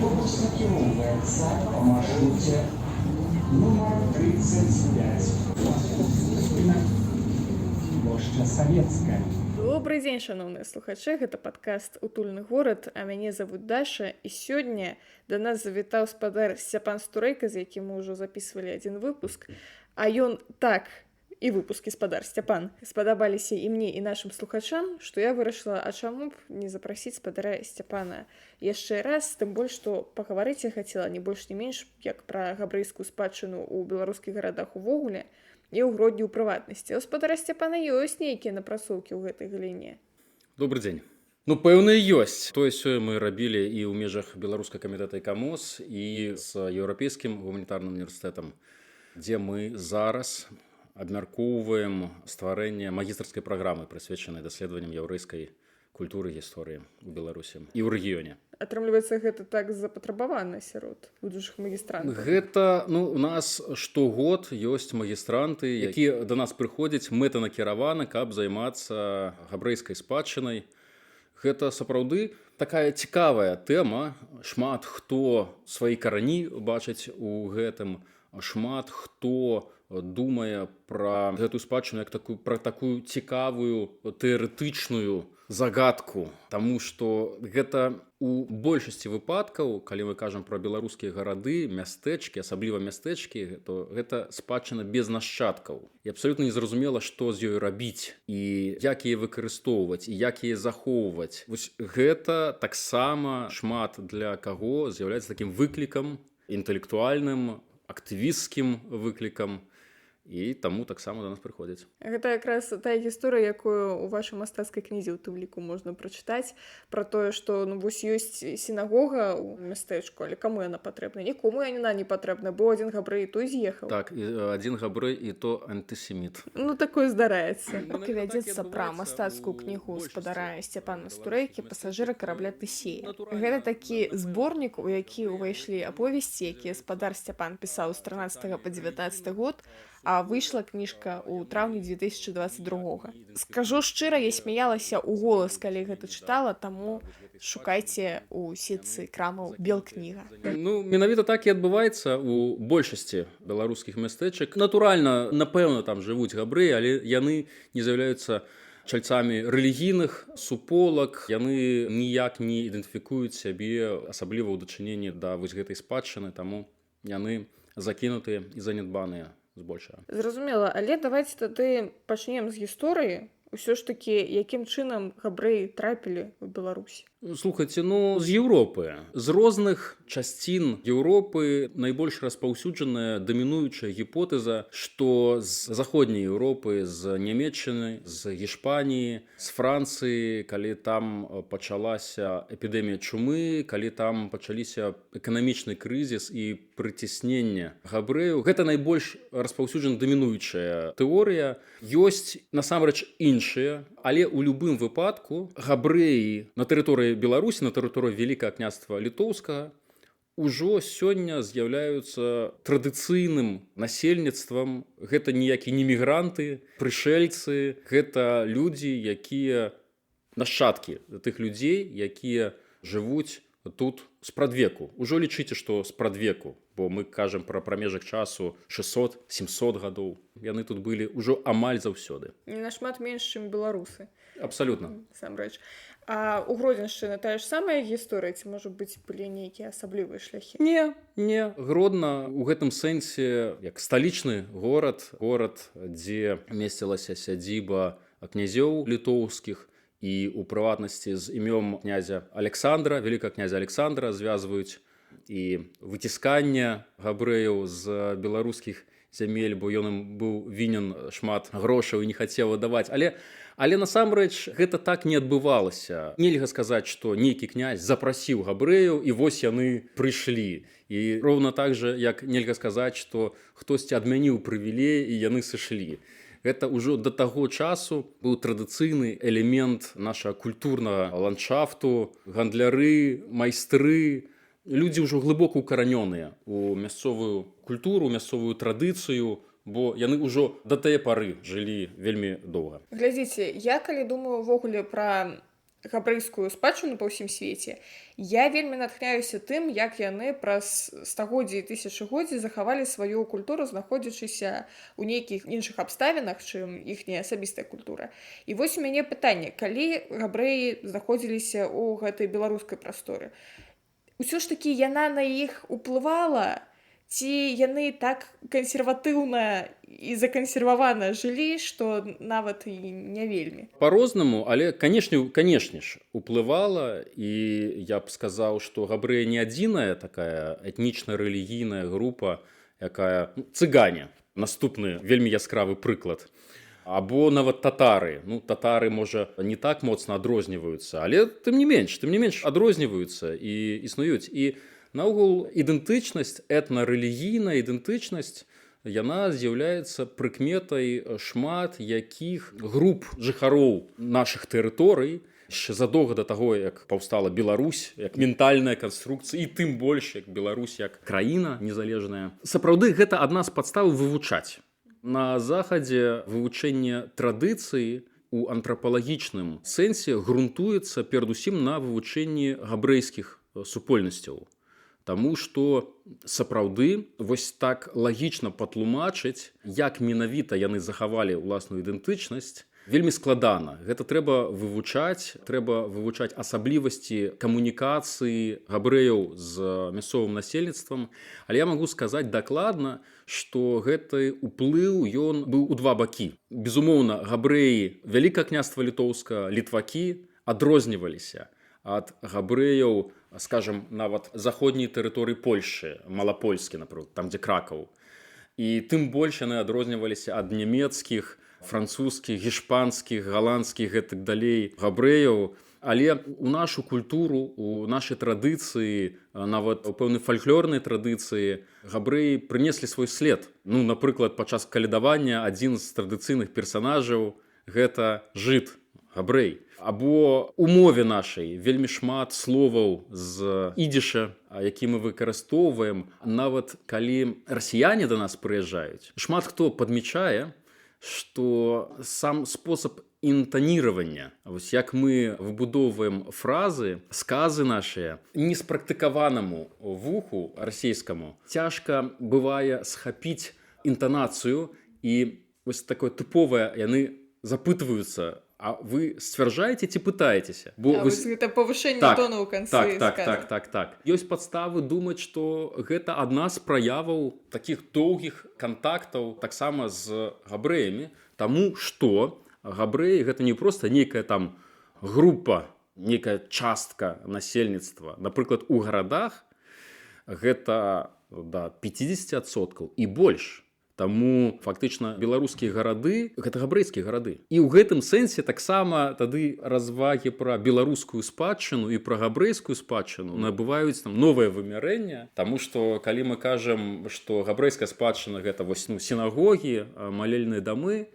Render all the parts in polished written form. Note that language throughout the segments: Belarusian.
Аўтобус накіроўваецца па маршруце нумар 35. Плошча Савецкая. Добрый дзень, шаноўныя слухачы, гэта падкаст «Утульны горад», а мяне зовут Даша, і сёння да нас завітаў спадар Сцяпан Стурэйка, з якім мы ўжо записывалі адзін выпуск, а ён так і выпускі, спадар Сцяпан, спадабаліся і мне, і нашым слухачам, што я вырашыла, а чаму б не запрасіць спадара Сцяпана яшчэ раз, тым больш што пагаварыць я хацела не больш не менш як пра габрэйскую спадчыну ў беларускіх гарадах увогуле і ў Гродні ў прыватнасці. У спадара Сцяпана ёсць нейкія напрацоўкі ў гэтай галіне. Добрый дзень. Ну, пэўна, ёсць. Тое сёе мы рабілі і ў межах беларускага камітэта ІКАМОС, і з Еўрапейскім гуманітарным універсітэтам, дзе мы зараз абмяркоўваем стварэнне магістарскай праграмы, прысвечанай даследаванням яўрэйскай культуры, гісторыі ў Беларусі і ў рэгіёне. Атрымліваецца, гэта так запатрабавана сярод будучых магістрантаў. Гэта, ну, у нас штогод ёсць магістранты, якія да нас прыходзяць мэтанакіравана, каб займацца габрэйскай спадчынай. Гэта сапраўды такая цікавая тэма. Шмат хто свае карані бачыць у гэтым, шмат хто думае пра гэтую спадчыну як такую пра такую цікавую тэарэтычную загадку. Таму што гэта у большасці выпадкаў, калі мы кажам пра беларускія гарады, мястэчкі, асабліва мястэчкі, то гэта спадчына без нашчадкаў. І абсалютна незразумела, што з ёй рабіць і як яе выкарыстоўваць, і як яе захоўваць. Вось гэта таксама шмат для каго з'яўляецца такім выклікам інтэлектуальным, актывісцкім выклікам, і таму таксама да нас прыходзяць. Гэта якраз тая гісторыя, якую у вашай мастацкай кнізе ў тым ліку можна прачытаць, пра тое, што, ну, вось ёсць сінагога ў мястэчку, але каму яна патрэбна? Нікому яна не патрэбна, бо адзін габрэй, той з'ехаў. Так, і адзін габрэй, і то антысеміт. Ну, такое здараецца. Поки вядзецца пра мастацкую кнігу спадара Сцяпана Стурэйкі «Пасажыры карабля Тысея». Гэта такі зборнік, у які ўвайшлі аповесці, якія спадар Сцяпан пісаў з 13 па 19 год, а выйшла кніжка ў траўні 2022. Скажу шчыра, я смяялася ў голас, калі гэта чытала, таму шукайце ў сетцы крамаў «Белкніга». Ну, менавіта так і адбываецца у большасці беларускіх мястэчак. Натуральна, напэўна, там жывуць габрэі, але яны не з'яўляюцца чальцамі рэлігійных суполак, яны ніяк не ідэнтыфікуюць сябе, асабліва ў дачыненні да вось гэтай спадчыны, таму яны закінутыя і занядбаныя збольшага. Зразумела, але давайте тады пачнем з гісторыі. Усё ж такі, якім чынам габрэі трапілі ў Беларусь? Слухайце, ну, з Еўропы, з розных часцін Еўропы. Найбольш распаўсюджаная, дамінуючая гіпотэза, што з Заходняй Еўропы, з Нямеччыны, з Гішпаніі, з Францыі, калі там пачалася эпідэмія чумы, калі там пачаліся эканамічны крызіс і прыцясненне габрэяў. Гэта найбольш распаўсюджана, дамінуючая тэорыя. Ёсць насамрэч іншыя, але ў любым выпадку габрэі на тэрыторыі Беларусі, на тэрыторыі Вялікага Княства Літоўскага ўжо сёння з'яўляюцца традыцыйным насельніцтвам. Гэта ніякі не мігранты, прышельцы, гэта людзі, якія нашчадкі тых людзей, якія жывуць тут спрадвеку. Ужо лічыце, што спрадвеку, бо мы кажам пра прамежак часу 600-700 гадоў. Яны тут былі ўжо амаль заўсёды. Не нашмат менш, чым беларусы. Абсалютна. Насамрэч. А у Гродзеншчыны тая ж самая гісторыя ці, можа быць, былі нейкія асаблівыя шляхі? Не, Гродна у гэтым сэнсе як сталічны горад, горад, дзе месцілася сядзіба князёў літоўскіх, і у прыватнасці з імём князя Александра, вялікага князя Александра, звязваюць і выцісканне габрэяў з беларускіх зямель, бо ён ім быў вінен шмат грошаў і не хацеў выдаваць. Але насамрэч гэта так не адбывалася. Нельга сказаць, што нейкі князь запрасіў габрэяў, і вось яны прыйшлі. І роўна так жа, як нельга сказаць, што хтосьці адмяніў прывілей і яны сышлі. Гэта ўжо да таго часу быў традыцыйны элемент нашага культурнага ландшафту: гандляры, майстры, людзі, ўжо глыбока укаранёныя у мясцовую культуру, мясцовую традыцыю, бо яны ўжо да тае пары жылі вельмі доўга. Глядзіце, я калі думаю увогуле пра габрэйскую спадчыну па ўсім свеце, я вельмі натхняюся тым, як яны праз стагоддзі і тысячагоддзі захавалі сваю культуру, знаходзячыся ў нейкіх іншых абставінах, чым іхняя асабістая культура. І вось у мяне пытанне: калі габрэі знаходзіліся ў гэтай беларускай прасторы, ўсё ж такі яна на іх уплывала ці яны так кансерватыўна і закансервавана жылі, што нават і не вельмі? По-рознаму, але, канешне ж, уплывала. І я б сказаў, што габрэі не адзіная такая этнічна-рэлігійная група, якая, ну, цыгане — наступны вельмі яскравы прыклад, або нават татары. Ну, татары, можа, не так моцна адрозніваюцца, але тым не менш адрозніваюцца і існуюць. І наогул ідэнтычнасць, этнарэлігійная ідэнтычнасць, яна з'яўляецца прыкметай шмат якіх груп жыхароў нашых тэрыторый яшчэ задоўга да таго, як паўстала Беларусь як ментальная канструкцыя і тым больш як Беларусь як краіна незалежная. Сапраўды, гэта адна з падстаў вывучаць. На захадзе вывучэнне традыцыі у антрапалагічным сэнсе грунтуецца перадусім на вывучэнні габрэйскіх супольнасцяў. Таму што сапраўды вось так лагічна патлумачыць, як менавіта яны захавалі ўласную ідэнтычнасць, вельмі складана. Гэта трэба вывучаць, трэба вывучаць асаблівасці камунікацыі габрэяў з мясцовым насельніцтвам. Але я магу сказаць дакладна, што гэты уплыў, ён быў у два бакі. Безумоўна, габрэі Вялікага Княства Літоўскага, літвакі, адрозніваліся ад габрэяў, скажем, нават заходняй тэрыторыі Польшы, Малапольскі, напрыклад, там, дзе Кракаў. І тым больш яны адрозніваліся ад нямецкіх, французскіх, гішпанскіх, галандскіх, гэтак далей габрэяў. Але у нашу культуру, у нашы традыцыі, нават у пэўнай фальклорнай традыцыі габрэі прынеслі свой след. Ну, напрыклад, падчас калядавання адзін з традыцыйных персанажаў — гэта жыд габрэй. Або у мове нашай вельмі шмат словаў з ідзіша, які мы выкарыстоўваем. Нават калі расіяне да нас прыязджаюць, шмат хто падмічае, што сам спосаб інтаніравання, вось як мы выбудоўваем фразы, сказы нашыя, неспрактыкаванаму вуху расійскаму цяжка бывае схапіць інтанацыю. І вось такое тыповае: яны запытваюцца: «А вы сцвярджаеце ці пытаецеся?» Бо вось гэта павышэнне тону ў канцы. Так, так, так, ёсць падставы думаць, што гэта адна з праяваў такіх доўгіх кантактаў таксама з габрэямі. Таму што габрэі — гэта не проста нейкая там група, нейкая частка насельніцтва. Напрыклад, у гарадах гэта да 50% і больш. Таму фактычна беларускія гарады — гэта габрэйскія гарады. І ў гэтым сэнсе таксама тады развагі пра беларускую спадчыну і пра габрэйскую спадчыну набываюць там новае вымярэнне. Таму што калі мы кажам, што габрэйская спадчына — гэта вось, ну, сінагогі, малельныя дамы,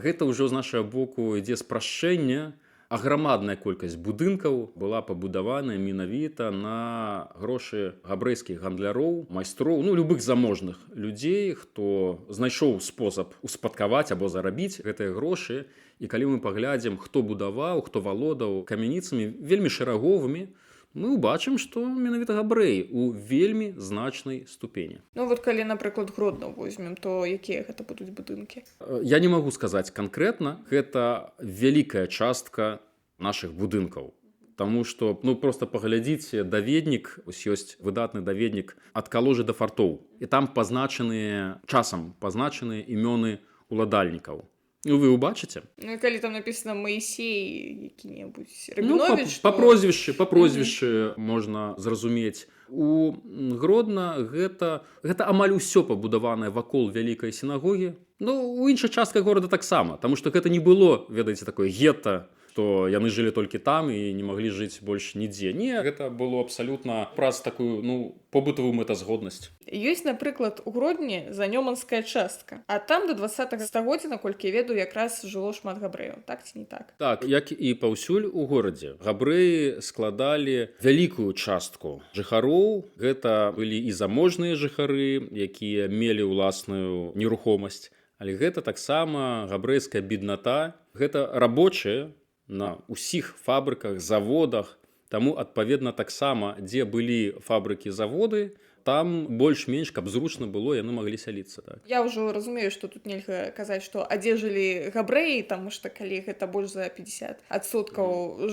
гэта ўжо з нашага боку ідзе спрашчэнне. Аграмадная колькасць будынкаў была пабудаваная менавіта на грошы габрэйскіх гандляроў, майстроў, ну, любых заможных людзей, хто знайшоў спосаб успадкаваць або зарабіць гэтыя грошы. І калі мы паглядзім, хто будаваў, хто валодаў камяніцамі вельмі шэраговымі, мы ўбачым, што менавіта габрэі у вельмі значнай ступені. Ну вот калі, напрыклад, Гродно возьмем, то якія гэта будуць будынкі? Я не магу сказаць канкрэтна, гэта вялікая частка нашых будынкаў. Таму што, ну, просто паглядзіце даведнік, ось ёсць выдатны даведнік «Ад Каложы да фартоў», і там пазначаныя часам, пазначаныя імёны уладальнікаў. Ну, вы убачыце. Ну, і калі там написано Моисей які-небудзь Ну, Рабінович, па прозвішчы, па прозвішчы можна зразумець. У Гродна гэта амаль усё пабудаванае вакол вялікай сінагогі. Ну, у іншых частках горада таксама, таму што гэта не было, ведаеце, такое гета, што яны жылі толькі там і не маглі жыць больш нідзе. Не, гэта было абсалютна праз такую, ну, побытавую мэтазгоднасць. Ёсць, напрыклад, у Гродні занёманская частка, а там до 20 стагоддзя, наколькі я ведаю, якраз жыло шмат габрэяў, так ці не так? Так, як і паўсюль у горадзе, габрэі складалі вялікую частку жыхароў. Гэта былі і заможныя жыхары, якія мелі ўласную нерухомасць, але гэта таксама габрэйская бедната, гэта рабочыя. На ўсіх фабрыках, заводах. Таму, адпаведна, таксама, дзе былі фабрыкі, заводы, там больш-менш, каб зручна было, яны маглі сяліцца, так. Я ўжо разумею, што тут нельга казаць, што а дзе жылі габрэі, таму што калі гэта больш за 50%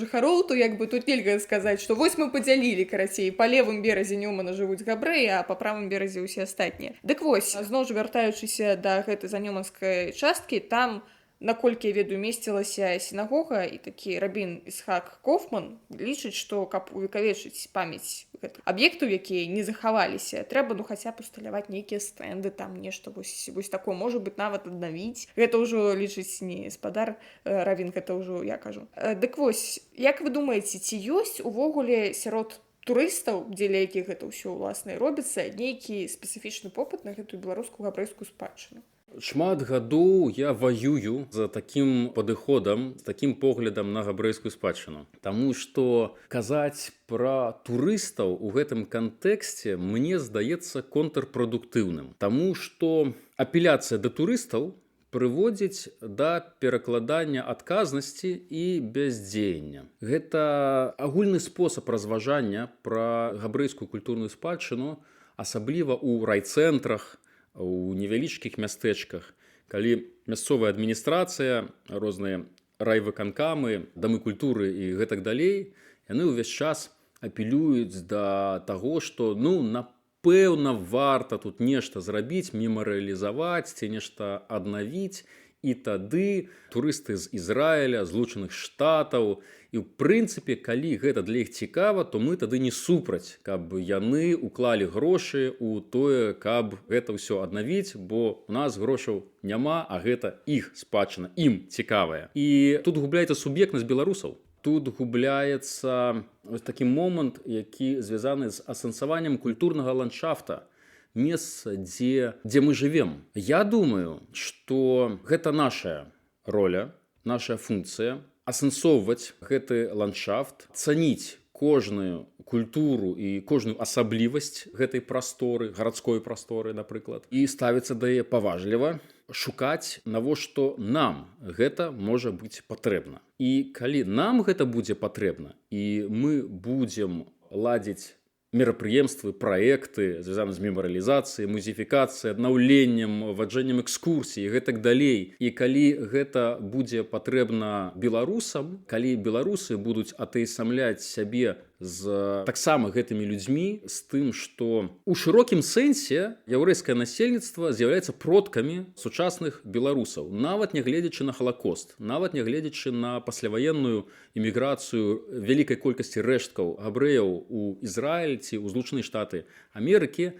жыхароў, то як бы тут нельга сказаць, што вось мы падзялілі, карацей, па левым беразе Нёмана жывуць габрэі, а па правым беразе ўсе астатнія. Дык вось, зноў жа вяртаючыся да гэтай занёманскай часткі, там, наколькі я ведаю, месцілася сінагога, і такі рабін Ісхак Кофман лічыць, што каб увекавечыць памяць гэтых аб'ектаў, якія не захаваліся, трэба, ну, хаця б усталяваць нейкія стэнды, там нешта вось такое, можа быць, нават аднавіць. Гэта ўжо лічыць не спадар равін, гэта ўжо я кажу. Дык вось, як вы думаеце, ці ёсць увогуле сярод турыстаў, дзеля якіх гэта ўсё ўласна і робіцца, нейкі спецыфічны попыт на гэтую беларускую габрэйскую спадчыну? Шмат гадоў я ваюю за такім падыходам, з такім поглядам на габрэйскую спадчыну. Таму што казаць пра турыстаў у гэтым кантэксце, мне здаецца, контрпрадуктыўным. Таму што апеляцыя да турыстаў прыводзіць да перакладання адказнасці і бяздзеяння. Гэта агульны спосаб разважання пра габрэйскую культурную спадчыну, асабліва ў райцэнтрах, у невялічкіх мястэчках, калі мясцовая адміністрацыя, розныя райвыканкамы, дамы культуры і гэтак далей, яны ўвесь час апелююць да таго, што, ну, напэўна, варта тут нешта зрабіць, мемарыялізаваць ці нешта аднавіць, і тады турысты з Ізраіля, Злучаных Штатаў, і ў прынцыпе, калі гэта для іх цікава, то мы тады не супраць, каб яны уклалі грошы ў тое, каб гэта ўсё аднавіць, бо у нас грошаў няма, а гэта іх спадчына, ім цікавая. І тут губляецца суб'ектнасць беларусаў. Тут губляецца вось такі момант, які звязаны з асэнсаваннем культурнага ландшафта, месца, дзе мы жывем. Я думаю, што гэта наша роля, наша функцыя асэнсоўваць гэты ландшафт, цаніць кожную культуру і кожную асаблівасць гэтай прасторы, гарадской прасторы, напрыклад, і ставіцца да яе паважліва, шукаць, навошта нам гэта можа быць патрэбна. І калі нам гэта будзе патрэбна, і мы будзем ладзіць мерапрыемствы, праекты, звязаны з мемарыялізацыяй, музеефікацыяй, аднаўленнем, ваджэннем экскурсій і гэтак далей. І калі гэта будзе патрэбна беларусам, калі беларусы будуць атаясамляць сябе з таксама гэтымі людзьмі, з тым, што у шырокім сэнсе яўрэйскае насельніцтва з'яўляецца продкамі сучасных беларусаў, нават не гледзячы на Халакост, нават не гледзячы на пасляваенную іміграцыю вялікай колькасці рэшткаў габрэяў у Ізраіль ці ў Злучаныя Штаты Амерыкі,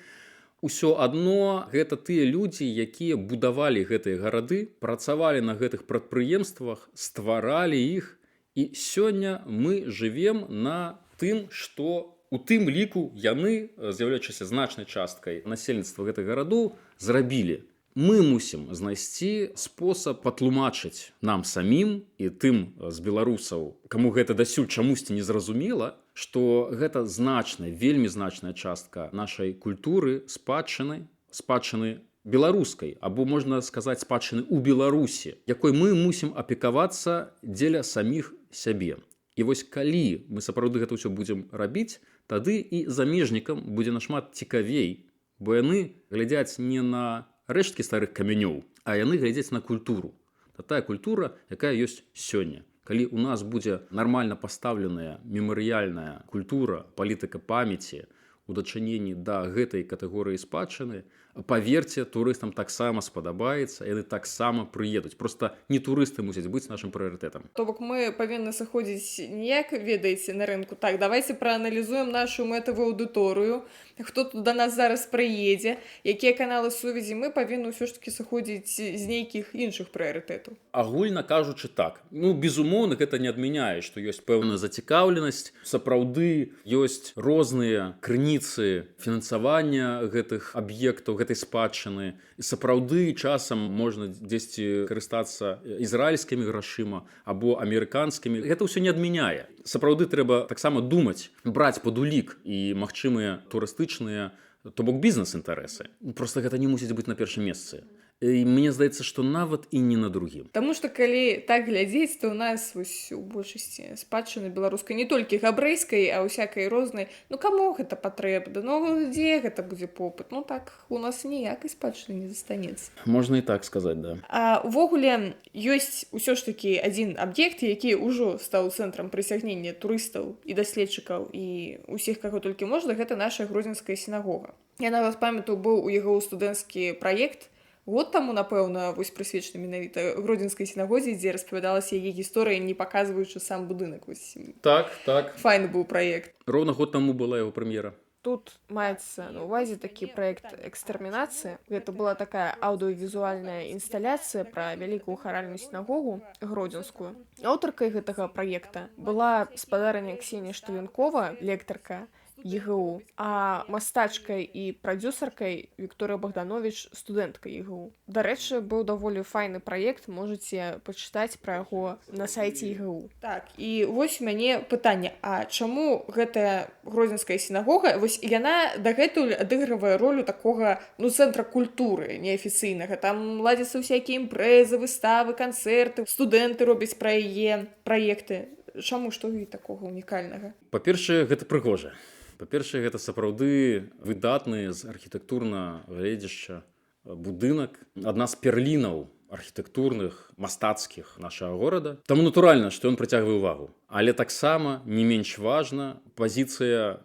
усё адно гэта тыя людзі, якія будавалі гэтыя гарады, працавалі на гэтых прадпрыемствах, стваралі іх. І сёння мы жывем на тым, што у тым ліку яны, з'яўляючыся значнай часткай насельніцтва гэтых гарадоў, зрабілі. Мы мусім знайсці спосаб патлумачыць нам самім і тым з беларусаў, каму гэта дасюль чамусьці незразумела, што гэта значная, вельмі значная частка нашай культуры, спадчыны, спадчыны беларускай, або, можна сказаць, спадчыны ў Беларусі, якой мы мусім апекавацца дзеля саміх сябе. І вось калі мы сапраўды гэта ўсё будзем рабіць, тады і замежнікам будзе нашмат цікавей, бо яны глядзяць не на рэшткі старых камянёў, а яны глядзяць на культуру. Та тая культура, якая ёсць сёння. Калі у нас будзе нармальна пастаўленая мемарыяльная культура, палітыка памяці у дачыненні да гэтай катэгорыі спадчыны, паверце, турыстам таксама спадабаецца, яны таксама прыедуць. Проста не турысты мусяць быць нашым прыярытэтам. То бок мы павінны сыходзіць не як, ведаеце, на рынку. Так, давайте прааналізуем нашу мэтавую аўдыторыю, хто тут да нас зараз прыедзе, якія каналы сувязі. Мы павінны ўсё ж такі сыходзіць з нейкіх іншых прыярытэтаў. Агульна кажучы, так. Ну, безумоўна, гэта не адмяняе, што ёсць пэўная зацікаўленасць. Сапраўды ёсць розныя крыніцы фінансавання гэтых аб'ектаў, гэтай спадчыны. І сапраўды часам можна дзесьці карыстацца ізраільскімі грашыма або амерыканскімі. Гэта ўсё не адмяняе. Сапраўды трэба таксама думаць, браць пад улік і магчымыя турыстычныя, то бок бізнес-інтарэсы. Проста гэта не мусіць быць на першым месцы. І мне здаецца, што нават і не на другім. Таму што калі так глядзець, то ў нас вось у большасці спадчыны беларускай, не толькі габрэйскай, а ўсякай рознай. Ну каму гэта патрэбна? Ну дзе гэта будзе попыт? Ну так у нас ніякай спадчыны не застанецца. Можна і так сказаць, да. А увогуле ёсць усё ж такі адзін аб'ект, які ўжо стаў цэнтрам прыцягнення турыстаў і даследчыкаў і усіх, каго толькі можна, гэта наша гродзенская сінагога. Я нават памятаю, быў у яго студэнцкі праект год таму, напэўна, вось прысвечаны менавіта гродзенскай сінагозе, дзе распавядалася яе гісторыя, не паказваючы сам будынак. Вось. Так, так. Файны быў праект. Роўна год таму была яго прэм'ера. Тут маецца на ўвазе такі праект «Экстэрмінацыя». Гэта была такая аўдыёвізуальная інсталяцыя пра вялікую харальную сінагогу гродзенскую. Аўтаркай гэтага праекта была спадарыня Ксенія Шталенкова, лектарка ЕГУ, а мастачкай і прадзюсаркай Вікторыя Богданович, студэнтка ЕГУ. Дарэчы, быў даволі файны праект, можаце пачытаць пра яго на сайце ЕГУ. Так, і вось у мяне пытанне, а чаму гэтая гродзенская сінагога, вось яна дагэтуль адыгрывае ролю такога, ну, цэнтра культуры неафіцыйнага, там ладзяцца ўсякія імпрэзы, выставы, канцэрты, студэнты робяць пра яе праекты. Чаму, што ў ёй такога унікальнага? Па-першае, гэта прыгожа. Па-першае, гэта сапраўды выдатны з архітэктурна гледзяшча будынак, адна з перлінаў архітэктурных, мастацкіх нашага горада. Таму натуральна, што ён прыцягвае ўвагу. Але таксама не менш важна пазіцыя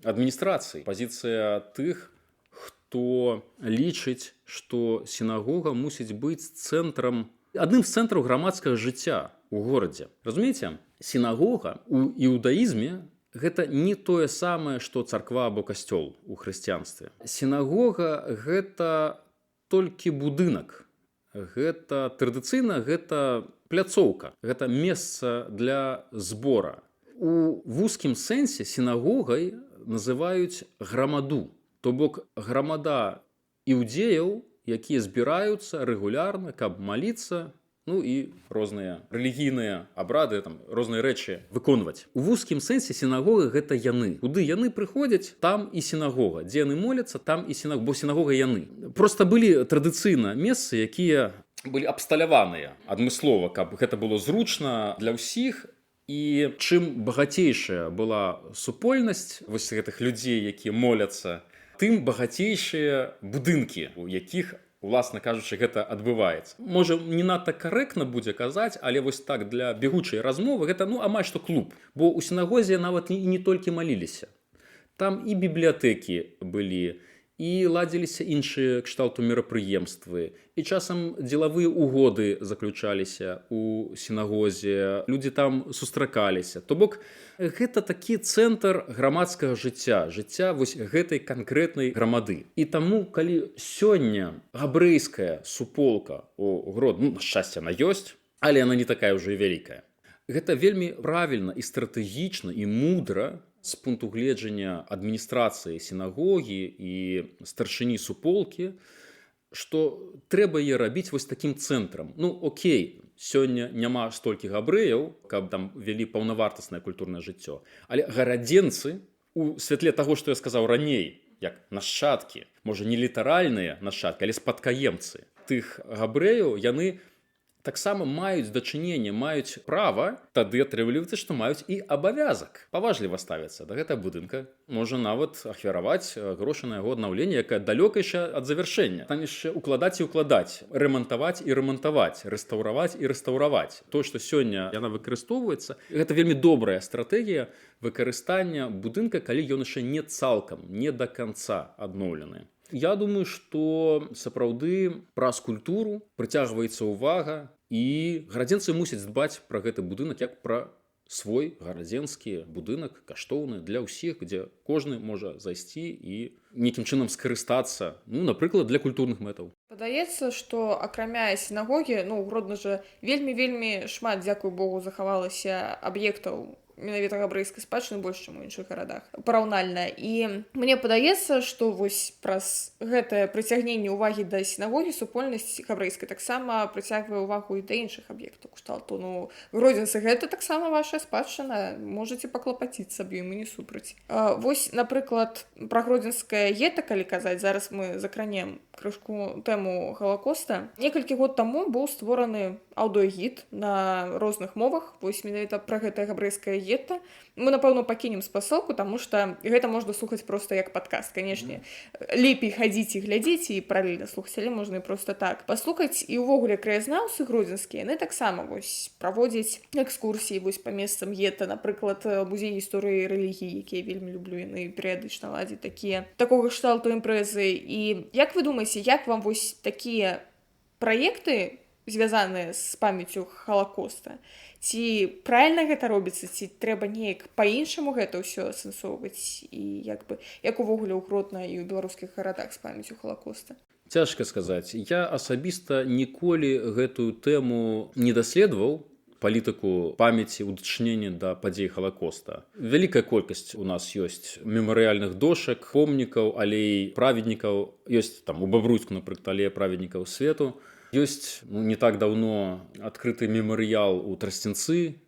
адміністрацыі, пазіцыя тых, хто лічыць, што сінагога мусіць быць цэнтрам, адным з цэнтраў грамадскага жыцця ў горадзе. Разумееце, сінагога у іудаізме гэта не тое самае, што царква або касцёл у хрысціянстве. Сінагога гэта толькі будынак. Гэта традыцыйна гэта пляцоўка, гэта месца для збора. У вузкім сэнсе сінагогай называюць грамаду, то бок грамада іудзеяў, якія збіраюцца рэгулярна, каб маліцца, ну і розныя рэлігійныя абрады, там розныя рэчы выконваць. У вузкім сэнсе сінагога гэта яны. Куды яны прыходзяць, там і сінагога. Дзе яны моляцца, там і сінагога, бо сінагога яны. Проста былі традыцыйна месцы, якія былі абсталяваныя адмыслова, каб гэта было зручна для ўсіх. І чым багацейшая была супольнасць вось гэтых людзей, якія моляцца, тым багацейшыя будынкі, у якіх, уласна кажучы, гэта адбываецца. Можа, не надта карэктна будзе казаць, але вось так для бегучай размовы гэта, ну, амаль што клуб. Бо ў сінагозе нават не толькі маліліся. Там і бібліятэкі былі, і ладзіліся іншыя кшталту мерапрыемствы, і часам дзелавыя угоды заключаліся ў сінагозе, людзі там сустракаліся. То бок гэта такі цэнтр грамадскага жыцця, жыцця вось гэтай канкрэтнай грамады. І таму, калі сёння габрэйская суполка у Гродно, ну, на шчасце, она ёсць, але она не такая ўжо і вялікая. Гэта вельмі правільна і стратэгічна і мудра з пункту гледжання адміністрацыі сінагогі і старшыні суполкі, што трэба яе рабіць вось такім цэнтрам. Ну, окей, сёння няма столькі габрэяў, каб там вялі паўнавартаснае культурнае жыццё, але гарадзенцы у святле таго, што я сказаў раней, як нашчадкі, можа, не літаральныя нашчадкі, але спадкаемцы тых габрэяў, яны таксама маюць дачыненне, маюць права, тады атрымліваецца, што маюць і абавязак паважліва ставіцца да гэтага будынка. Можа нават ахвяраваць грошы на яго аднаўленне, якое далёка яшчэ ад завяршэння. Там яшчэ укладаць і укладаць, рамантаваць і рамантаваць, рэстаўраваць і рэстаўраваць. То, што сёння яна выкарыстоўваецца, гэта вельмі добрая стратэгія выкарыстання будынка, калі ён яшчэ не цалкам, не да канца адноўлены. Я думаю, што сапраўды праз культуру прыцягваецца ўвага, і гарадзенцы мусяць дбаць пра гэты будынак як пра свой гарадзенскі будынак, каштоўны для ўсіх, дзе кожны можа зайсці і нейкім чынам скарыстацца, ну, напрыклад, для культурных мэтаў. Падаецца, што акрамя сінагогі, ну, у Гродно жа вельмі-вельмі шмат, дзякуй Богу, захавалася аб'ектаў менавіта габрэйскай спадчыны больш, чым у іншых гарадах параўнальна. І мне падаецца, што вось праз гэтае прыцягненне ўвагі да сінагогі супольнасць габрэйскай таксама прыцягвае ўвагу і да іншых аб'ектаў кшталту, ну, гродзенцы, гэта таксама ваша спадчына, можаце паклапаціцца аб ёй, мы не супраць. Вось, напрыклад, пра гродзенскае гета калі казаць, зараз мы закранем крышку тэму Халакоста. Некалькі год таму быў створаны аўдыогід на розных мовах вось менавіта пра гэтае габрэйскае гета. Мы, напэўна, пакінем спасылку, таму што гэта можна слухаць проста як падкаст. Канешне, лепей хадзіць і глядзець і паралельна слухаць, але можна і проста так паслухаць. І ўвогуле краязнаўцы гродзенскія, яны таксама вось праводзяць экскурсіі вось па месцам гета. Напрыклад, музей гісторыі рэлігіі, які я вельмі люблю, яны перыядычна ладзяць такія такога кшталту імпрэзы. І як вы думаеце, як вам вось такія праекты, звязаныя з памяццю Халакоста? Ці правільна гэта робіцца, ці трэба неяк па-іншаму гэта ўсё асэнсоўваць? І як бы як увогуле ў Гродна і ў беларускіх гарадах з памяццю Халакоста? Цяжка сказаць. Я асабіста ніколі гэтую тэму не даследаваў, палітыку памяці ў дачыненні да падзей Халакоста. Вялікая колькасць у нас ёсць мемарыяльных дошак, помнікаў, алей праведнікаў. Ёсць там у Бабруйску, напрыклад, алея праведнікаў свету. Ёсць, ну, не так даўно адкрыты мемарыял у Трасцянцы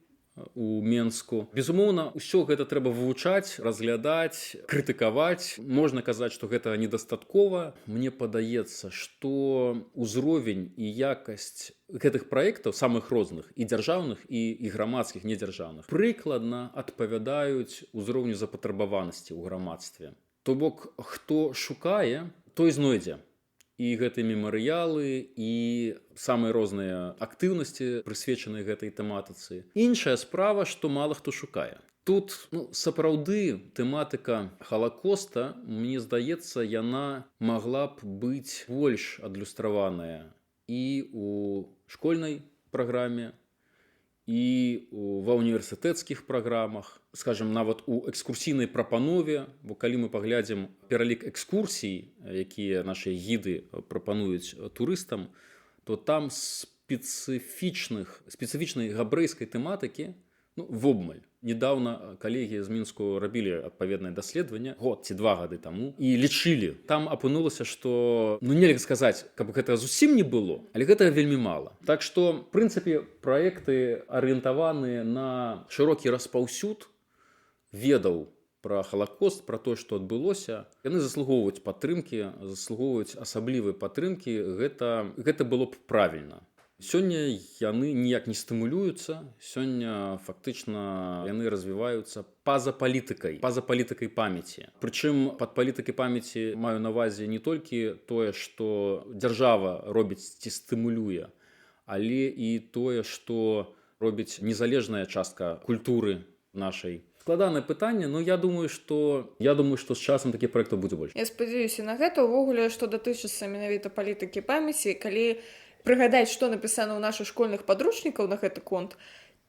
у Менску. Безумоўна, ўсё гэта трэба вывучаць, разглядаць, крытыкаваць. Можна казаць, што гэта недастаткова. Мне падаецца, што ўзровень і якасць гэтых праектаў, самых розных, і дзяржаўных, і грамадскіх, недзяржаўных, прыкладна адпавядаюць узроўню запатрабаванасці ў грамадстве. То бок, хто шукае, той знойдзе і гэтыя мемарыялы, і самыя розныя актыўнасці, прысвечаныя гэтай тэматыцы. Іншая справа, што мала хто шукае. Тут, ну, сапраўды тэматыка Халакоста, мне здаецца, яна магла б быць больш адлюстраваная і у школьнай праграме, і ва універсітэцкіх праграмах, скажем, нават у экскурсійнай прапанове, бо калі мы паглядзім пералік экскурсій, якія нашыя гіды прапануюць турыстам, то там спецыфічнай габрэйскай тэматыкі, ну, вобмаль. Недавно калегі з Мінску рабілі адпаведнае даследаванне год ці 2 гады таму і лічылі. Там апынулася, што, ну, нельга сказаць, каб гэта зусім не было, але гэтага вельмі мала. Так што, прынцыпе, праекты, арыентаваныя на шырокі распаўсюд ведаў пра Халакост, пра тое, што адбылося, яны заслугоўваюць падтрымкі, заслугоўваюць асаблівай падтрымкі. Гэта было б правільна. Сёння яны ніяк не стымулююцца, сёння фактычна яны развіваюцца па-за палітыкай памяці. Прычым пад палітыкай памяці маю на ўвазе не толькі тое, што дзяржава робіць ці стымулюе, але і тое, што робіць незалежная частка культуры нашай. Складанае пытанне, но я думаю, што з часам такіх праектаў будзе больш. Я спадзяюся на гэта. Увогуле, што датычыцца менавіта палітыкі памяці, калі прыгадаць, што напісана ў нашых школьных падручнікаў на гэты конт,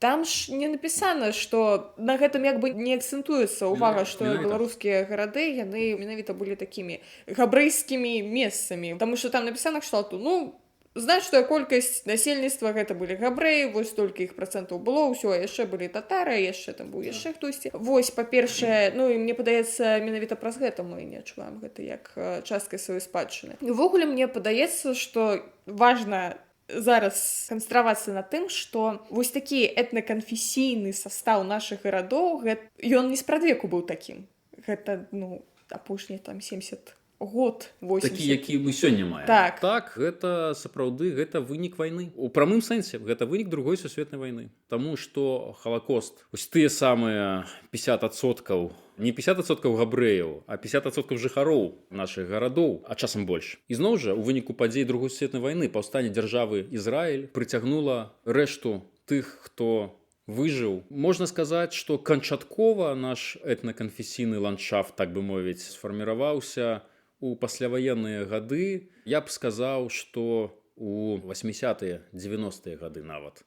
там ж не напісана, што на гэтым як бы не акцэнтуецца ўвага, што беларускія гарады, яны менавіта былі такімі габрэйскімі месцамі. Таму што там напісана кшталту, ну, значная колькасць насельніцтва гэта былі габрэі, вось столькі іх працэнтаў было, ўсё, яшчэ былі татары, яшчэ там быў яшчэ хтосьці. Вось, па-першае, ну і мне падаецца, менавіта праз гэта мы не адчуваем гэта як часткай сваёй спадчыны. Увогуле, мне падаецца, што важна зараз канцэнтравацца на тым, што вось такі этнаканфесійны састаў нашых гарадоў, ён не спрадвеку быў такім. Гэта, ну, апошнія там 70 год, 80. Такі, які мы сёння маем. Так. Так, гэта сапраўды, гэта вынік вайны у прамым сэнсе, гэта вынік Другой сусветнай вайны. Таму што Халакост, ось тыя самыя 50%, не 50% габрэяў, а 50% жыхароў нашых гарадоў, а часам больш. Ізноў жа, у выніку падзей Другой сусветнай вайны паўстанне дзяржавы Ізраіль прыцягнула рэшту тых, хто выжыў. Можна сказаць, што канчаткова наш этнаканфесійны ландшафт, так бы мовіць, сфарміраваўся у пасляваенныя гады. Я б сказаў, што у 80-е, 90-е гады нават,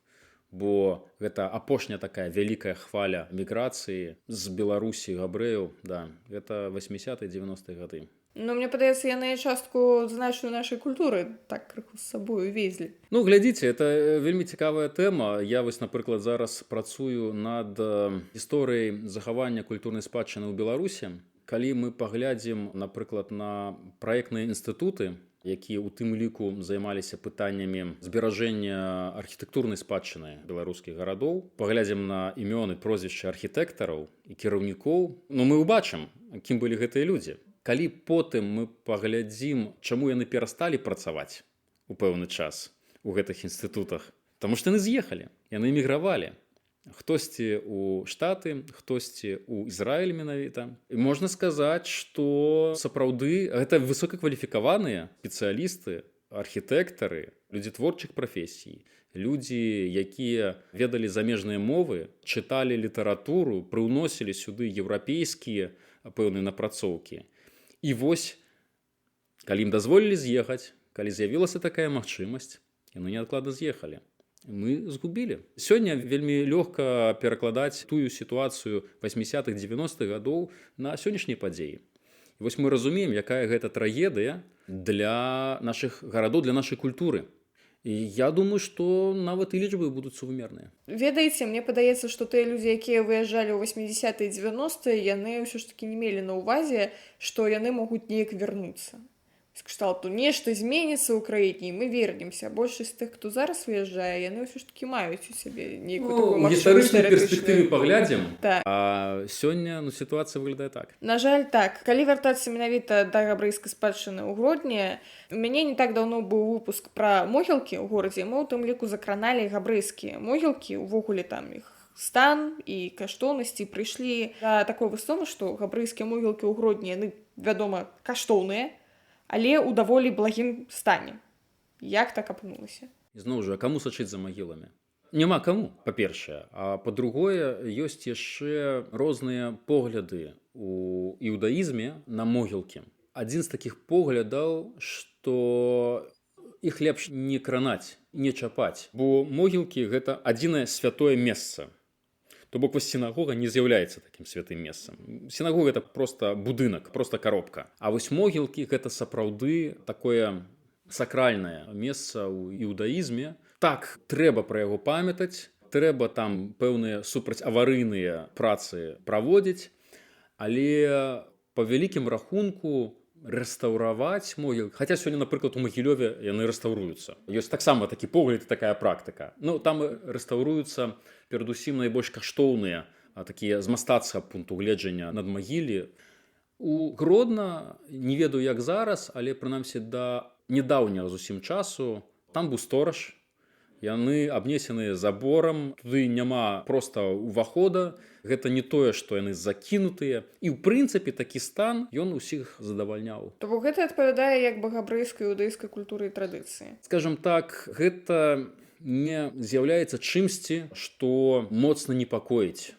бо гэта апошняя такая вялікая хваля міграцыі з Беларусі габрэяў, да, гэта 80-е, 90-е гады. Ну, мне падаецца, яны частку значную нашай культуры так крыху з сабою везлі. Ну, глядзіце, это вельмі цікавая тэма. Я вось, напрыклад, зараз працую над гісторыяй захавання культурнай спадчыны ў Беларусі. Калі мы паглядзім, напрыклад, на праектныя інстытуты, якія ў тым ліку займаліся пытаннямі зберажэння архітэктурнай спадчыны беларускіх гарадоў, паглядзім на імёны, прозвішчы архітэктараў і кіраўнікоў, ну, мы ўбачым, кім былі гэтыя людзі. Калі потым мы паглядзім, чаму яны перасталі працаваць у пэўны час у гэтых інстытутах, таму што яны з'ехалі, яны эмігравалі. Хтосьці ў Штаты, хтосьці ў Ізраіль менавіта. І можна сказаць, што сапраўды гэта высокакваліфікаваныя спецыялісты, архітэктары, людзі творчых прафесій, людзі, якія ведалі замежныя мовы, чыталі літаратуру, прыўносілі сюды еўрапейскія пэўныя напрацоўкі. І вось, калі ім дазволілі з'ехаць, калі з'явілася такая магчымасць, яны неадкладна з'ехалі. Мы згубілі. Сёння вельмі лёгка перакладаць тую сітуацыю 80-х, 90-х гадоў на сённяшнія падзеі. І вось мы разумеем, якая гэта трагедыя для нашых гарадоў, для нашай культуры. І я думаю, што нават і лічбы будуць сувымерныя. Ведаеце, мне падаецца, што тыя людзі, якія выязджалі ў 80-е, 90-е, яны ўсё ж такі не мелі на ўвазе, што яны могуць неяк вярнуцца. Кшталту, нешта зменіцца ў краіне, і мы вернемся. Большасць тых, хто зараз выязджае, яны ўсё ж такі маюць у сябе нейкую Ну, такую у магчымасць гістарычнай тэарэтычную. перспектыве паглядзім, Так. а сёння, ну, сітуацыя выглядае так. На жаль, так. Калі вяртацца менавіта да габрэйскай спадчыны ў Гродні, у мяне не так даўно быў выпуск пра могілкі ў горадзе, мы ў тым ліку закраналі габрэйскія могілкі, увогуле там іх стан і каштоўнасці, прыйшлі да такой высновы, што габрэйскія могілкі ў Гродні, яны, вядома, каштоўныя, але ў даволі благім стане. Як так апынулася? Ізноў жа, а каму сачыць за магіламі? Няма каму, па-першае. А па-другое, ёсць яшчэ розныя погляды у іудаізме на могілкі. Адзін з такіх поглядаў, што іх лепш не кранаць, не чапаць, бо могілкі гэта адзінае святое месца. То бок вось сінагога не з'яўляецца такім святым месцам. Сінагога это просто будынак, просто коробка. А вось могілкі гэта сапраўды такое сакральнае месца ў іудаізме. Так, трэба пра яго памятаць, трэба там пэўныя супрацьаварыйныя працы праводзіць, але па вялікім рахунку рэстаўраваць могіл, хаця сёння, напрыклад, у Магілёве яны рэстаўруюцца. Ёсць таксама такі погляд і такая практыка. Ну, там рэстаўруюцца перадусім найбольш каштоўныя, такія з мастацкага пункту гледжання надмагіллі. У Гродна, не ведаю, як зараз, але прынамсі да нядаўняга зусім часу там быў стораж. Яны абнесены заборам, туды няма проста ўвахода. Гэта не тое, што яны закінутыя. І ў прынцыпе такі стан ён усіх задавальняў. То бок гэта адпавядае як бы габрэйскай іудэйскай культуры і традыцыі. Скажам так, гэта не з'яўляецца чымсьці, што моцна непакоіць,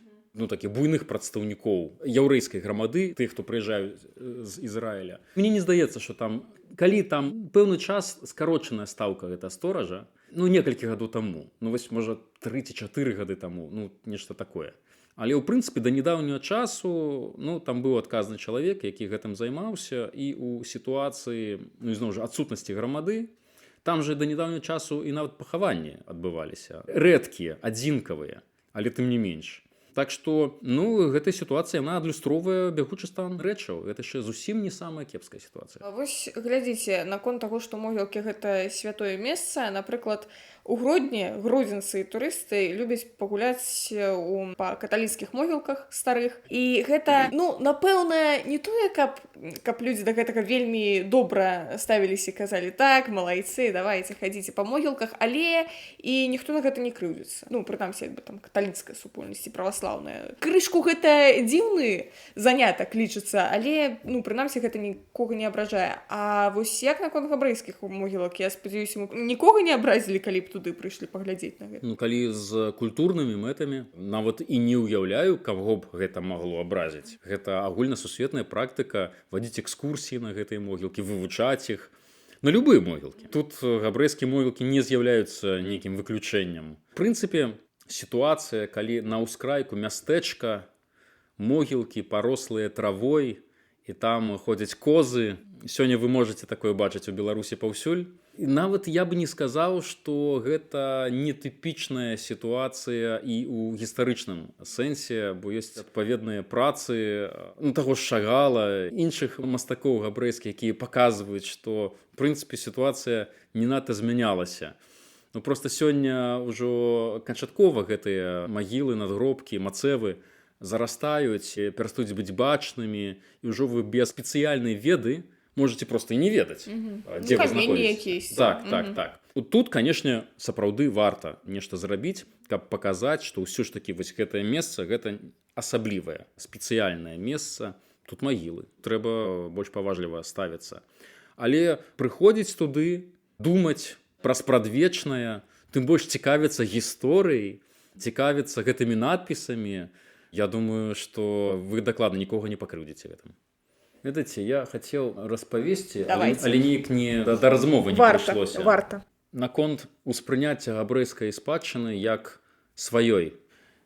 такіх буйных прадстаўнікоў яўрэйскай грамады, тых, хто прыязджаюць з Ізраіля. Мне не здаецца, што там, калі там пэўны час скарочаная стаўка гэта стоража, некалькі гадоў таму, вось, можа, тры ці чатыры гады таму, нешта такое. Але, ў прынцыпе, да нядаўняга часу, там быў адказны чалавек, які гэтым займаўся, і ў сітуацыі, ізноў жа, адсутнасці грамады, там жа да нядаўняга часу і нават пахаванні адбываліся. Рэдкія, адзінкавыя, але тым не менш. Так што, гэтая сітуацыя, яна адлюстроўвае бягучы стан рэчаў. Гэта яшчэ зусім не самая кепская сітуацыя. А вось глядзіце, наконт таго, што могілкі гэта святое месца, напрыклад, у Гродні гродзенцы і турысты любяць пагуляць па каталіцкіх могілках старых. І гэта, напэўна, не тое, каб людзі да гэтага вельмі добра ставіліся і казалі, так, малайцы, давайте хадзіце па могілках, але і ніхто на гэта не крыўдзіцца. Прынамсі, каталіцкая супольнасць і праваслаўная. Крышку гэта дзіўны занятак лічыцца, але, прынамсі, гэта нікога не абражае. А вось як наконт габрэйскіх могілак, я спадзяюся, мы нікога не абразілі, калі б туды прыйшлі паглядзець на гэта. Калі з культурнымі мэтамі, нават і не ўяўляю, каго б гэта магло абразіць. Гэта агульнасусветная практыка вадзіць экскурсіі на гэтыя могілкі, вывучаць іх. На любыя могілкі. Тут габрэйскія могілкі не з'яўляюцца нейкім выключэннем. У прынцыпе, сітуацыя, калі на ўскрайку мястэчка могілкі парослыя травой, і там ходзяць козы, Сёння вы можете такое бачыць у Беларусі паўсюль. І нават я бы не сказаў, што гэта нетыпічная сітуацыя і ў гістарычным сэнсе, бо ёсць адпаведныя працы, ну, таго ж Шагала, іншых мастакоў габрэйскіх, якія паказваюць, што в прынцыпе сітуацыя не надта змянялася. Ну, просто сёння ўжо канчаткова гэтыя магілы, надгробкі, мацэвы зарастаюць, перастаюць быць бачнымі, і ўжо вы без спецыяльнай веды можете просто і не ведаць, дзе Ну, вы каменні знаходзіцеся. якісь. Так, так, так. Тут, канешне, сапраўды варта нешта зрабіць, каб паказаць, што ўсё ж такі вось гэтае месца, гэта асаблівае, спецыяльнае месца. Тут магілы. Трэба больш паважліва ставіцца. Але прыходзіць туды, думаць пра спрадвечнае, тым больш цікавіцца гісторыяй, цікавіцца гэтымі надпісамі. Я думаю, што вы дакладна нікога не пакрыўдзіце гэтым. Ведаеце, я хацеў распавесці, Давайте. але неяк не да размовы не Варта, прыйшлося. варта. Наконт успрыняцця габрэйскай спадчыны як сваёй.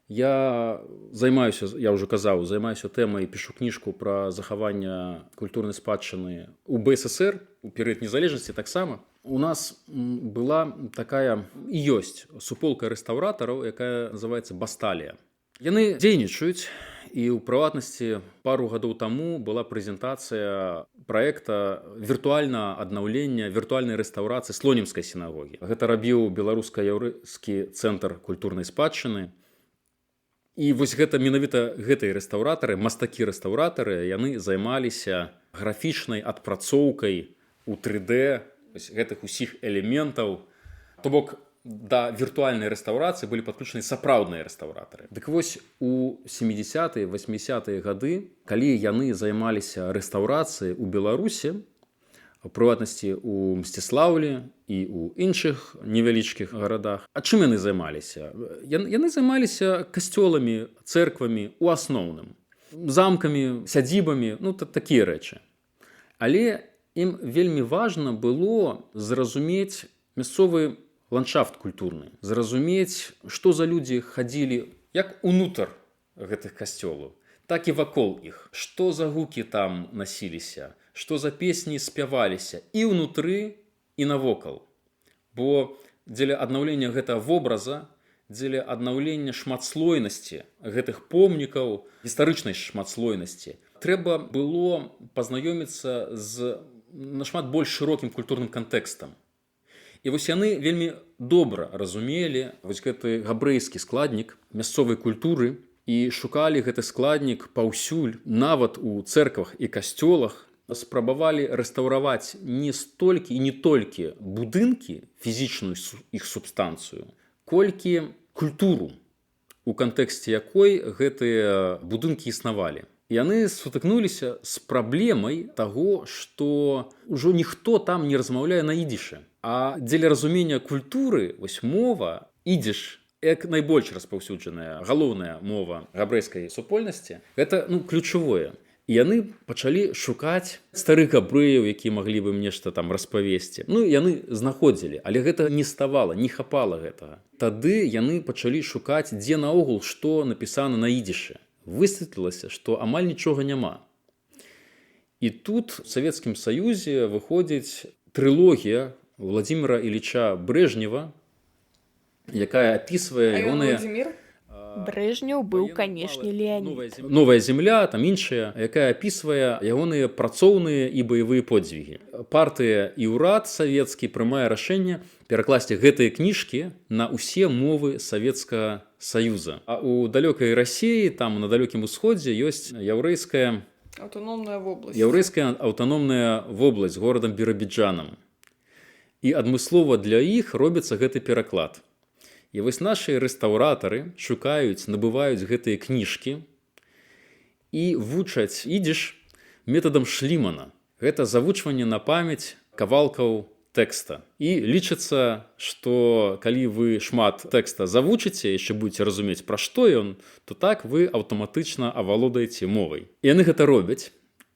Я займаюся, я ўжо казаў, займаюся тэмай, пішу кніжку пра захаванне культурнай спадчыны у БССР, у перыяд незалежнасці таксама. У нас была такая і ёсць суполка рэстаўратараў, якая называецца Басталія. Яны дзейнічаюць, і ў прыватнасці пару гадоў таму была прэзентацыя праекта віртуальнага аднаўлення, віртуальнай рэстаўрацыі Слонімскай сінагогі. Гэта рабіў беларуска-яўрэйскі цэнтр культурнай спадчыны. І вось гэта менавіта гэтыя рэстаўратары, мастакі-рэстаўратары, яны займаліся графічнай адпрацоўкай у 3D вось гэтых усіх элементаў. То бок да віртуальнай рэстаўрацыі былі падключаны сапраўдныя рэстаўратары. Дык вось, у 70-е, 80-е гады, калі яны займаліся рэстаўрацыяй у Беларусі, у прыватнасці у Мсціслаўлі і ў іншых невялічкіх гарадах. А чым яны займаліся? Яны займаліся касцёламі, цэрквамі у асноўным, замкамі, сядзібамі, ну, такія рэчы. Але ім вельмі важна было зразумець мясцовы ландшафт культурны, зразумець, што за людзі хадзілі як унутр гэтых касцёлаў, так і вакол іх, што за гукі там насіліся, што за песні спяваліся і ўнутры, і навокал. Бо дзеля аднаўлення гэтага вобраза, дзеля аднаўлення шматслойнасці гэтых помнікаў, гістарычнай шматслойнасці, трэба было пазнаёміцца з нашмат больш шырокім культурным кантэкстам. І вось яны вельмі добра разумелі вось гэты габрэйскі складнік мясцовай культуры і шукалі гэты складнік паўсюль, нават у цэрквах і касцёлах, спрабавалі рэстаўраваць не столькі і не толькі будынкі, фізічную іх субстанцыю, колькі культуру, у кантэксце якой гэтыя будынкі існавалі. Яны сутыкнуліся з праблемай таго, што ўжо ніхто там не размаўляе на ідышы. А дзеля разумення культуры вось мова ідзіш, як найбольш распаўсюджаная галоўная мова габрэйскай супольнасці, гэта, ну, ключавое. І яны пачалі шукаць старых габрэяў, якія маглі б ім нешта там распавесці. Ну, яны знаходзілі, але гэта не ставала, не хапала гэтага. Тады яны пачалі шукаць, дзе наогул што напісана на ідзішы. Высветлілася, што амаль нічога няма. І тут в Савецкім Саюзе выходзіць трылогія Владимира Ильича Брежнева, якая апісвае А ён ягоныя Владимир? Брэжнеў быў, канешне, Леанід. Новая земля, там іншая, якая апісвае ягоныя працоўныя і баявыя подзвігі. Партыя і ўрад савецкі прымае рашэнне перакласці гэтыя кніжкі на ўсе мовы Савецкага Саюза. А у далёкай Расіі, там на далёкім усходзе ёсць яўрэйская аўтаномная вобласць. Яўрэйская аўтаномная вобласць з горадам Бірабіджанам. І адмыслова для іх робіцца гэты пераклад. І вось нашы рэстаўратары шукаюць, набываюць гэтыя кніжкі і вучаць ідзіш метадам Шлімана. Гэта завучванне на памяць кавалкаў тэкста. І лічыцца, што калі вы шмат тэкста завучыце, яшчэ будете разумець, пра што ён, то так вы аўтаматычна авалодаеце мовай. І яны гэта робяць.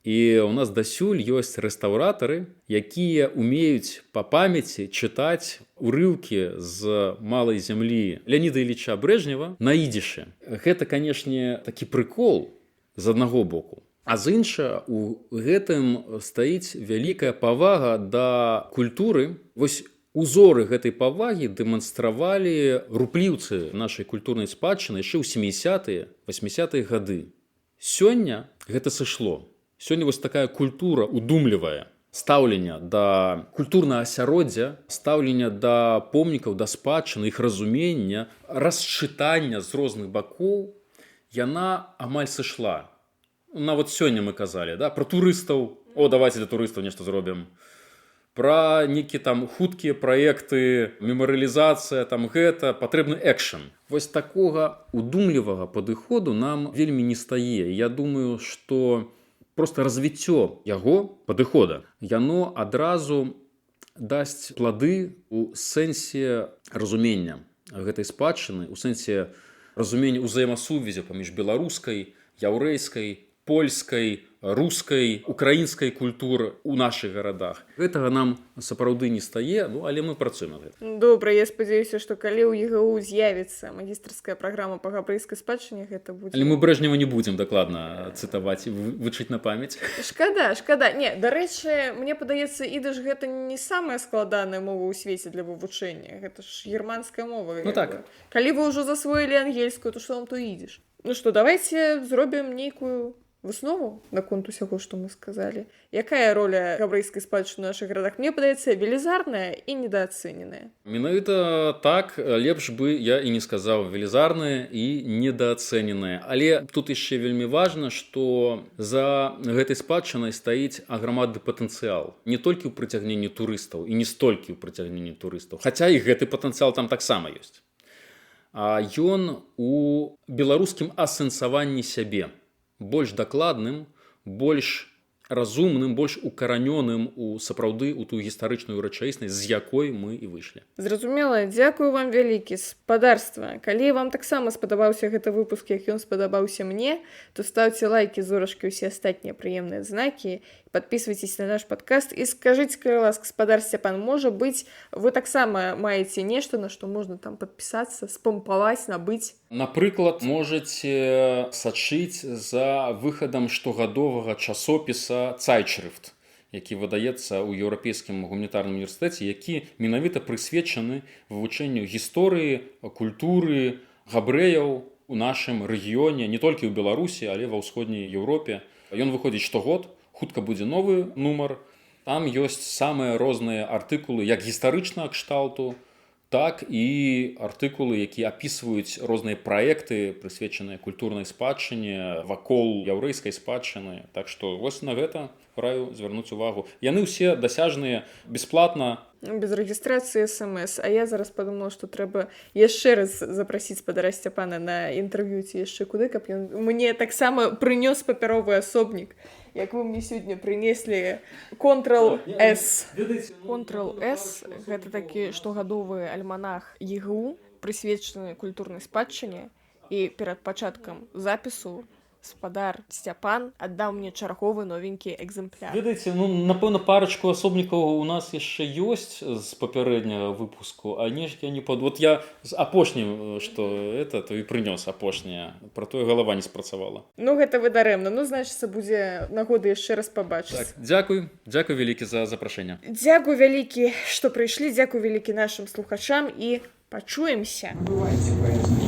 І ў нас дасюль ёсць рэстаўратары, якія умеюць па памяці чытаць урыўкі з «Малай зямлі» Леаніда Ільіча Брэжнева на ідзішы. Гэта, канешне, такі прыкол з аднаго боку. А з іншага, у гэтым стаіць вялікая павага да культуры. Вось узоры гэтай павагі дэманстравалі рупліўцы нашай культурнай спадчыны яшчэ ў 70-е, 80-е гады. Сёння гэта сышло. Сёння вось такая культура удумлівая стаўлення да культурнага асяроддзя, стаўлення да помнікаў, да спадчыны, іх разумення, расчытання з розных бакоў, яна амаль сышла. Нават сёння мы казалі, да, пра турыстаў: о, давайте для турыстаў нешта зробім, пра нейкія там хуткія праекты, мемарыялізацыя, там гэта патрэбны экшен. Вось такога удумлівага падыходу нам вельмі не стае. Я думаю, что просто развіццё яго падыхода, яно адразу дасць плады у сэнсе разумення гэтай спадчыны, у сэнсе разумення ўзаемасувязі паміж беларускай, яўрэйскай, польскай, рускай, украінскай культуры ў нашых гарадах. Гэтага нам сапраўды не стае, ну, але мы працуем над гэтым. Добра, я спадзяюся, што калі ў ЕГУ з'явіцца магістарская праграма па габрэйскай спадчыне, гэта будзе. Але мы Брэжнева не будзем дакладна цытаваць і вучыць на памяць. Шкада, шкада. Не, дарэчы, мне падаецца, ідыш гэта не самая складаная мова ў свеце для вывучэння. Гэта ж германская мова. Ну так. Калі вы ўжо засвоілі ангельскую, то што вам то ідыш? Ну што, давайте зробім нейкую выснову наконт усяго, што мы сказалі. Якая роля габрэйскай спадчыны ў нашых гарадах? Мне падаецца, велізарная і недаацэненая. Менавіта так, лепш бы я і не сказаў: велізарная і недаацэненая. Але тут яшчэ вельмі важна, што за гэтай спадчынай стаіць аграмадны патэнцыял. Не толькі ў прыцягненні турыстаў і не столькі ў прыцягненні турыстаў, хаця і гэты патэнцыял там таксама ёсць. А ён у беларускім асэнсаванні сябе, больш дакладным, больш разумным, больш укаранёным у сапраўды у ту гістарычную рэчаіснасць, з якой мы і выйшлі. Зразумела, дзякую вам вялікі, спадарства. Калі вам таксама спадабаўся гэты выпуск, як ён спадабаўся мне, то ставце лайкі, зорачкі, усе астатнія прыемныя знакі, подписывайтесь на наш подкаст і скажыце, калі ласка, спадар Сцяпан, можа быць, вы таксама маеце нешта, на што можна там падпісацца, спампаваць, набыць? Напрыклад, можаце сачыць за выхадам штогадовага часопіса Zeitschrift, які выдаецца ў Еўрапейскім гуманітарным універсітэце, які менавіта прысвечаны вывучэнню гісторыі, культуры габрэяў у нашым рэгіёне, не толькі ў Беларусі, але ва ўсходняй Еўропе. Ён выходзіць штогод, хутка будзе новы нумар. Там ёсць самыя розныя артыкулы як гістарычнага кшталту, так і артыкулы, якія апісваюць розныя праекты, прысвечаныя культурнай спадчыне, вакол яўрэйскай спадчыны. Так што вось на гэта раю звярнуць увагу. Яны ўсе дасяжныя бесплатна. Без рэгістрацыі, смс. А я зараз падумала, што трэба яшчэ раз запрасіць спадара Сцяпана на інтэрв'ю ці яшчэ куды, каб ён мне таксама прынёс папяровы асобнік, як вы мне сёння прынеслі Ctrl S. Ctrl S гэта такі штогадовы альманах ЕГУ, прысвечаны культурнай спадчыне, і перад пачаткам запісу спадар Сцяпан аддаў мне чарговы новенькі экземпляр. Ведаеце, ну, напэўна, парачку асобнікаў у нас яшчэ ёсць з папярэдняга выпуску, а неяк я не пад... Вот я з апошнім, што это, то і прынёс апошняе. Пра тое галава не спрацавала. Ну, гэта вы дарэмна. Ну, значыцца, будзе нагода яшчэ раз пабачыцца. Так, дзякуй, дзякуй вялікі за запрашэнне. Дзякуй вялікі, што прыйшлі, дзякуй вялікі нашым слухачам і пачуемся. Набывайце праезны.